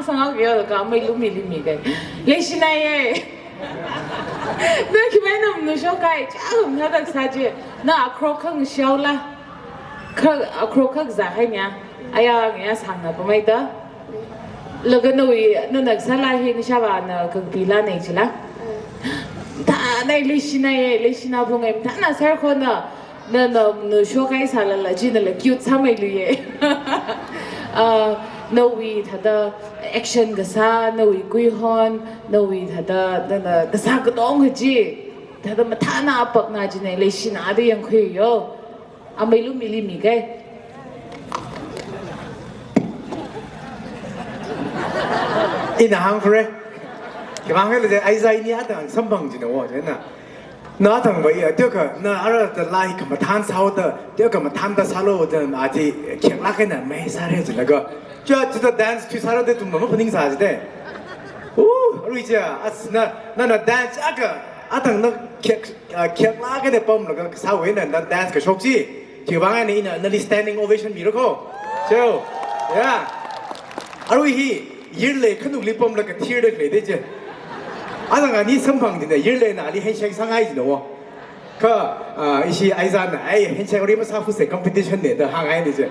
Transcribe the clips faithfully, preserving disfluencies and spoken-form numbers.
Sangao yo ka mai lumi limi kai. Leishinaiye. Na khimai nam nu shokai. Chagum na dak saje. Na akrok khang shaola. Kha akrok khang za hai nya. Aya nya sang na pamai ta. Laga nawui, na nak sala hi ni shaba na kang pila nei chila. Ta nai leishinaiye, leishina bungai. Ta na sar kho na. Na, na, na shokai sālala, china la cute sāmeiluiye. Ah, nawui thāda action kasā, nawui kuihon, nawui thāda, na, na, kasā katong kaji, thāda mathāna apakna china leishina da yangkhuiyo. Amei lumili mi kai. Ina hāngkhure. Khivang khala je, Aiza ini atang samphang jina wo, jina. Na thangva iya, teo ka, na ara da lai ka mathan sao da, teo ka mathan da salo da, aji khek la ka na mai sare ji laga. Cha, cha da dance tui sara de tum ma phaning sa ji de. Uh, arui cha, as na, na, na dance aka, atang na khek, ah, khek la ka de pam laga, sao we na, na dance ka shok ji. Chi vang ani ina, na li standing ovation mi ro ko. Cheo. Yeah. Arui hi, yirle khanukli pamlaga thirda khalei de je. Ana ngani samphang dine, yirle nali handshake sāngai dine wo. Kha, ah, ishi Aiza na, ai, handshake ri masāphusa competition ne da hāngai ni je.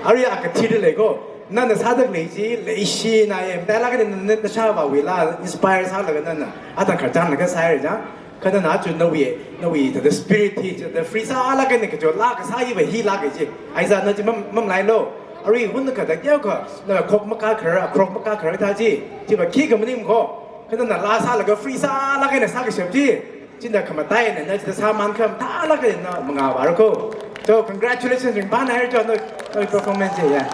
Arui aka thirda lei ko. Nana sāda khalei chi, leishina ye, matailak na, na, na shāva wui la, inspire sālaga nana. Ata kharchan laga sāi re ja. Kha nana chu nawui, nawui, the spirit hi, the free sālaga ni kajo la kasā hi va hi la ka ji. Aiza na chi mam, mamlai lo. Arui hun ka da kya ka, na khok maka khar, khok maka khar ta ji. Chi va khi ka maning ko. Kha nana la sālaga free sālaga na sā kashap ji. Chinda khamatai na, na chi da sāman khamathālaga na mangā var ko. So congratulations ringphāna hai jo na, na performance ya.